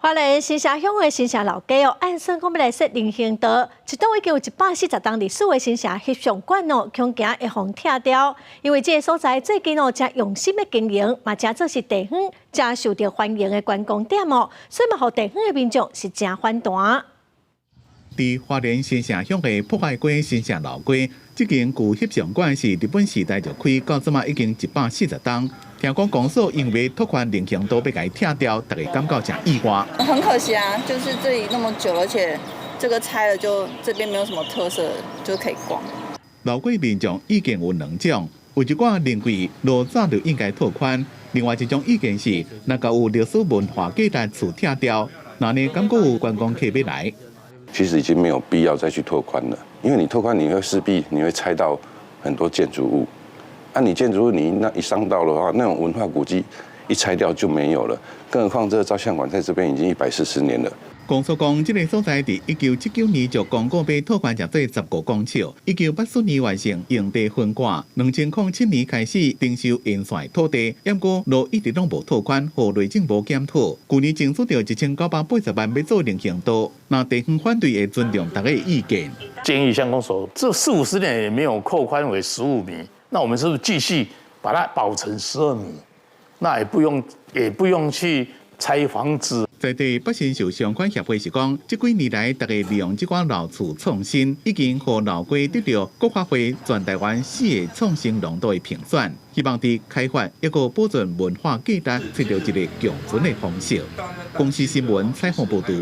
花蓮新社鄉的新社老街哦，按算講欲來設人行道，這棟已經有140棟歷史的新社翕相館哦，恐驚會予拆掉，因為這个所在最近哦，誠用心咧經營，嘛誠做是地方誠受著歡迎的觀光點哦，所以嘛，予地方的民眾是誠反彈。佇花蓮新社鄉的博愛街新社老街，這間舊翕相館是日本時代就開，到這馬已經140冬。聽講公所因為拓寬人行道欲共伊拆掉，大家感覺誠意外。很可惜啊，就是這裡那麼久，而且這個拆了就這邊沒有什麼特色，就可以逛。老街民眾意見有兩種，有一寡認為路早就應該拓寬，另外一種意見是，若閣有歷史文化價值厝拆掉，那呢感覺有觀光客欲來。其實已經沒有必要再去拓寬了，因為你拓寬，你會勢必你會拆到很多建築物。啊，你建築物你那一傷到的話，那種文化古蹟一拆掉就沒有了。更何況這個照相館在這邊已經140年了。公所講，這个所在佇1979年就公告欲拓寬成做15公尺，1984年完成用地分割，2007年開始徵收沿線土地，毋過路一直攏無拓寬，予內政部檢討。舊年爭取著1980萬欲做人行道，那地方反對會尊重大家意見。建議鄉公所，這四五十年也沒有擴寬為15米，那我們是不是繼續把它保存12米？那也不用去拆房子。在地北新受相關協會是講，這幾年來，大家利用這寡老厝創新，已經予老街得著國發會全台灣四个創新廊道的評選，希望佇開發抑閣保存文化價值，揣著一个共存的方式。公視新聞採訪報導。